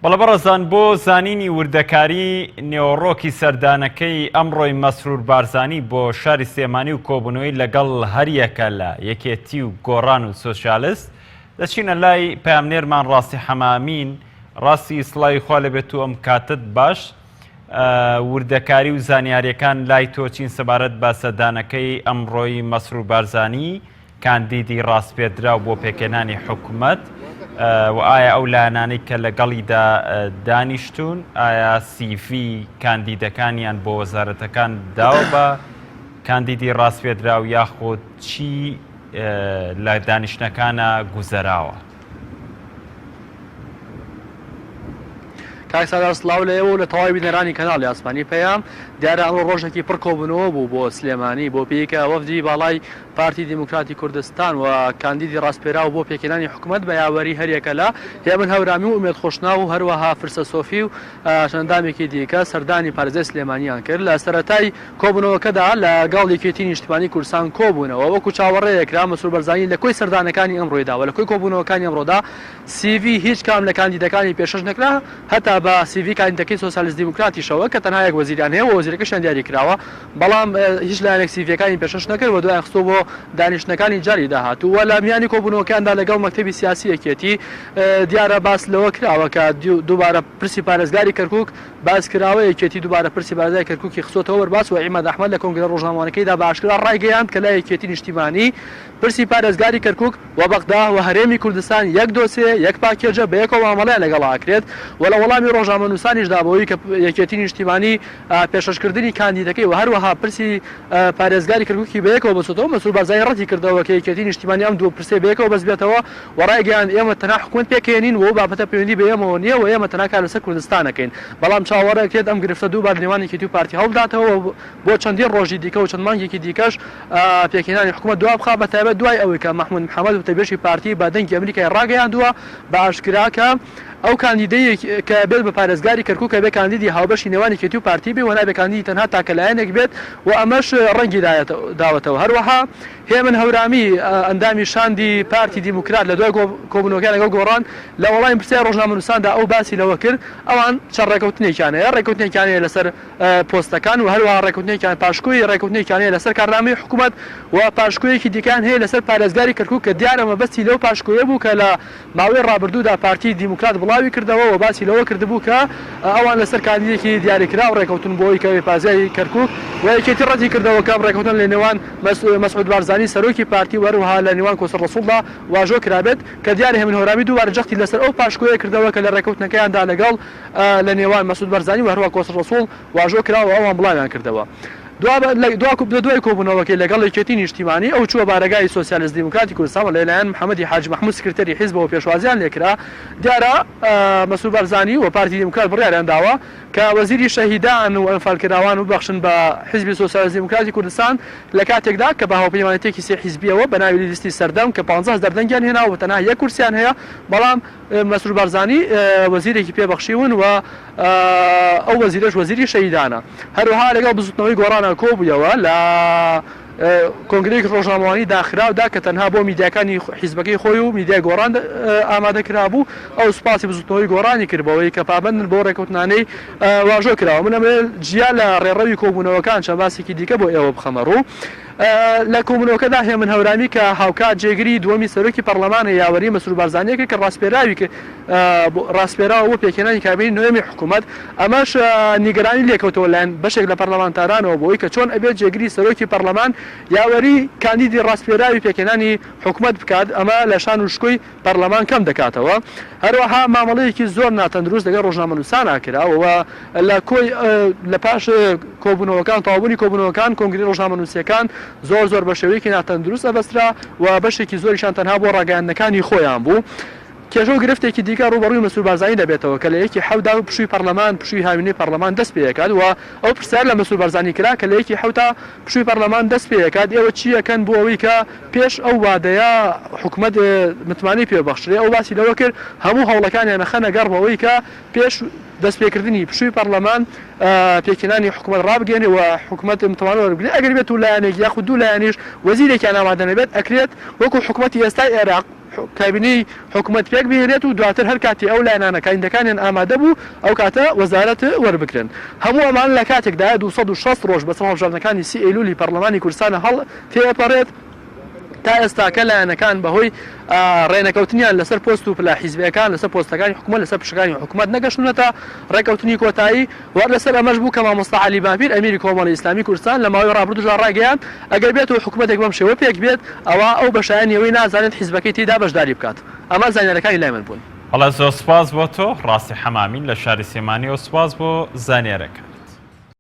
بەڵێ بەڕێزان بۆ زانینی وردەکاری نێوەڕۆکی سەردانەکەی ئەمڕۆی مەسرور بارزانی بۆ شاری سلێمانی و کۆبوونەوەی لەگەڵ هەریەکە لە یەکێتی و گۆڕان و سۆسیالست دەچینە لای پەیامنێرمان ڕاستی حەمامین ڕاستی سڵاوی خوا لەبێت و ئەم کاتت باش وردەکاری و زانیاریەکان لای تۆ چین سەبارەت بە سەردانەکەی ئەمڕۆی مەسرور بارزانی کاندیدی ڕاسپێردراو بۆ پێکهێنانی حکومەت و ئایا ئەو لایەنانەی کە لەگەڵیدا دانیشتوون ئایا سیڤی کاندیدەکانیان بۆ وەزارەتەکان داوە بە کاندیدی ڕاسپێردراو یاخود چی لە دانیشتنەکانە گوزەراوە؟ کاک سالار سڵاو لە ئێوە و لە تەواوی بینەرانی کەناڵی ئاسمانی پەیام. دیارە ئەمڕۆ ڕۆژێکی پڕ کۆبوونەوە بوو بۆ سلێمانی بۆ پێی کە وەفدی باڵای پارتی دیموکراتی کوردستان و کاندیدی ڕاسپێراو بۆ پێکهێنانی حکومەت بە یاوەری هەریەکە لە هێمن هەورامی و ئومێد خۆشناو و هەروەها فرسە سۆفی و چەند ئەندامێکی دیکە سەردانی پارێزگای سلێمانیان کرد. لە سەرەتای کۆبوونەوەکەدا لە گەڵ یەکێتی نیشتمانی کوردستان کۆبوونەوە. وەکو چاوەڕێ کرا مەسرور بەرزانی لە کۆی سەردانەکانی ئەمڕۆیدا و لە کۆی کۆبوونەوەکانی ئەمڕۆدا سیڤی هیچ کام لە کاندیدەکانی پێشکەش نەکرا هەتا بە سیڤی کاندیدەکەی سۆسیالیست دیموکراتیشەوە کە تەنها یەک وەزیریان هەیە و وەزیرەکەشیان دیاری کراوە بەڵام هیچ لایەنێک سیڤیەکانی پێشکەش نەکرد و دوایان خستووە بۆ دانیشتنەکانی جاری داهاتوو و لە میانی کۆبوونەوەکاندا لەگەڵ مەکتەبی سیاسی یەکێتی دیارە باس لەوە کراوە کە دووبارە پرسی پارێزگاری کەرکوک باس کراوە یەکێتی دووبارە پرسی پارێزگای کەرکوکی خستۆتەوە بەرباس و عیماد ئەحمەد لە کۆنگرە ڕۆژنامەوانەکەیدا بە ئاشکرا ڕایگەیاند کە لای یەکێتی نیشتیمانی پرسی پارێزگاری کەرکوک و بەغدا و هەرێمی کوردستان یەک دۆسێیە، یەک پاکێجە، بەیەکەوە مامەڵەیان لەگەڵا ئەکرێت و لە وەڵامی ڕۆژنامەنووسانیشدا بەوەی کە یەکێتی نیشتیمانی پێشکەشکردنی کاندیدەکەی و هەروەها پرسی پارێزگاری کەرکوکی بەیەکەوە بەستۆتەوە، مەسرور بارزانی ڕەتی کردەوە کە یەکێتی نیشتیمانی ئەم دوو پرسەی بەیەکەوە بەستبێتەوە و ڕایگەیاند ئێمە تەنها حکومەت پێکهێنین و ئەو بابەتە پەیوەندی بە ئێمەوە نییە و ئێمە تەنها کار لەسەر کوردستان ئەکەین بەڵام چاوەڕێ ئەکرێت ئەم گرفتە دووبارە لەنێوان یەکێتی و پارتی هەڵبداتەوە و بۆ چەندین ڕۆژی دیکە و چەند مانگێکی دیکەش پێکهێنانی حکومەت دوابخا بەتایبەت دوای ئەوەی کە مەحمود محەمەد وتەبێژی پارتی بە دەنگی ئەمریکای ڕاگەیاندووە بە ئاشکرا کە ئەو کاندیدەی کە بێت بە پارێزگاری کەرکوک ئەبێ کاندیدی هاوبەشی نێوان یەکێتی و پارتی بێ و نابێ کاندیدی تەنها تاکە لایەنێک بێت و ئەمەش ڕەنگی داوەتەوە. هەروەها هێمن هەورامی ئەندامی شاندی پارتی دیموکرات لە دوای کۆبوونەوەکەیان لەگەڵ گۆڕان لە وەڵامی پرسیاری ڕۆژنامەنووساندا ئەو باسی لەوە کرد ئەوان چەند ڕێکەوتنێکیان هەیە ڕێکەوتنێکیان هەیە لەسەر پۆستەکان و هەروەها ڕێکەوتنێکیان پاشکۆی ڕێکەوتنێکیان هەیە لەسەر کارنامەی حکوومەت و پاشکۆیەکی دیکەیان هەیە لەسەر پارێزگاری کەرکوک کە دیارە مەبەستی لەو پاشکۆیە بوو کە لە ماوەی ڕابردوودا پارتی دیموکرات بڵاوی کردەوە و باسی لەوە کردبوو کە ئەوان لەسەر کاندیدێکی دیاریکراو ڕێکەوتن بۆ ئەوەی کە پارێزگای کەرکوک و یەکێتی ڕەتی کردەوە کە ئەم ڕێکەوتنە لە نێوان مەسعود بارزانی سەرۆکی پارتی و هەروەها لە نێوان کۆسرەت ڕەسوڵدا واژۆ کرابێت کە دیارە هێمن هەورامی دووبارە جەختی لەسەر ئەو پاشکۆیە کردەوە کە لە ڕێکەوتنەکەیاندا لەگەڵ لە نێوان مەسعود بارزانی و هەروەها کۆسرەت ڕەسوڵ واژۆ کرا و ئەوان بڵاویان کردەوە. دوای کۆبوونەوەکەی لەگەڵ یەکێتی نیشتیمانی، ئەو چووە بارەگای سۆسیالست دیموکراتی کوردستان و لەلایەن محەمەدی حاجی مەحمود سکرتێری حیزبەوە پێشوازیان لێکرا. دیارە مەسرور بارزانی و پارتی دیموکرات بڕیاریان داوە کە وەزیری شەهیدان و ئەنفالکراوان ببەخشن بە حیزبی سۆسیالست دیموکراتی کوردستان لە کاتێکدا کە بە هاوپەیمانێتیەکی سێ حیزبیەوە بە ناوی لیستی سەردەم کە 15 هەزار دەنگیان هێنا و تەنها یەک کورسیان هەیە بەڵام مەسرور بارزانی وەزیرێکی پێ بەخشیون و ئەو وەزیرەش وەزیری شەهیدانە. هەروەها لەگەڵ بزوتنەوەی گۆڕانە کۆبوویەوە لە کۆنگرەیەکی ڕۆژنامەوانی داخراودا کە تەنها بۆ میدیاکانی حیزبەکەی خۆی و میدیای گۆڕان ئامادە کرابوو، ئەو سوپاسی بزوتنەوەی گۆڕانی کرد بەوەی کە پابەندن بەو ڕێکەوتنانەی واژۆ کراوە. من ئەمەوێت جیا لە ڕێڕەوی کۆبوونەوەکان چەند باسێکی دیکە بۆ ئێوە بخەمە ڕوو. لە کۆبوونەوەکەدا هێمن هەورامی کە هاوکات جێگری دووەمی سەرۆکی پەڕلەمانە یاوەری مەسرور بارزانییە کرد کە ڕاسپێراوی ڕاسپێراوە بۆ پێکهێنانی کابینەی نۆیەمی حکوومەت، ئەمەش نیگەرانی لێکەوتەوە لایەن بەشێک لە پەرلەمانتارانەوە بەوەی کە چۆن ئەبێت جێگری سەرۆکی پەرلەمان یاوەری کاندیدی ڕاسپێراوی پێکهێنانی حکومەت بکات، ئەمە لە شان و شکۆی پەرلەمان کەم دەکاتەوە. هەروەها مامەڵەیەکی زۆر ناتەندروست لەگەڵ ڕۆژنامەنووسانا کرا و لە کۆی لە پاش کۆبوونەوەکان تەواوبوونی کۆبوونەوەکان کۆنگرەی ڕۆژنامەنووسییەکان زۆر زۆر بە شێوەیەکی ناتەندروست ئەبەسترا و بەشێکی زۆریشان تەنها بۆ ڕاگەیاندنەکانی خۆیان بوو. کێشە و گرفتێکی دیکە ڕووبەڕووی مەسرور بارزانی دەبێتەوە کە لە یەکی حەوتدا پشووی پەڕلەمان پشووی هاوینەی پەڕلەمان دەست پێ ئەکات و ئەو پرسیار لە مەسرور بارزانی کرا کە لە یەکی حەوتا پشووی پەڕلەمان دەست پێ ئەکات ئێوە چی ئەکەن بۆ ئەوەی کە پێش ئەو وادەیە حکومەت متمانەی پێ ببەخشرێ ئەو باسی لەوە کرد هەموو هەوڵەکانیان ئەخەنە گەڕ بەوەی کە پێش دەستپێکردنی پشووی پەڕلەمان پێکهێنانی حکومەت ڕابگەیەنێ و حکومەت متمانە وەربگرێ ئەگەر بێت و لایەنێک یاخود دوو لایەنیش وەزیرێکیان ئامادە نەبێت ئەکرێت وەکو حکومەتی ئێستای عێراق. کابینەی حکومەت پێک بهێنێت و دواتر هەر کاتێ ئەو لایەنانە کاندیدەکانیان ئامادە بوو ئەو کاتە وەزارەت وەربگرن. هەموو ئەمانە لە کاتێکدایە 260 ڕۆژ بەسەر هەڵبژاردنەکانی سی ئەیلولی پەڕلەمانی کوردستانە هەڵ تێئەپەڕێت، تا ئێستاکە لایەنەکان بەهۆی ڕێنەکەوتنیان لەسەر پۆست و پلە حیزبیەکان لەسەر پۆستەکانی حکومەت لەسەر پشکەکانی حکومەت نەگەشتونەتە ڕێکەوتنی کۆتایی و هەر لەسەر ئەمەش بوو کە مامۆستا عەلی باپیر ئەمیری کۆمەڵی ئیسلامی کوردستان لە ماوەی ڕابردووشدا ڕایگەیاند ئەگەر بێت و حکومەتێک بەم شێوە پێک بێت ئەوا ئەو بە شایەنی ئەوەی نازانێت حیزبەکەی تێیدا بەشداری بکات. ئەمە زانیاریەکانی لای من بوون. بەڵێ زۆر سوپاس بۆ تۆ ڕاستی حەمامین لە شاری سلێمانیەوە سوپاس بۆ زانیارەکانت.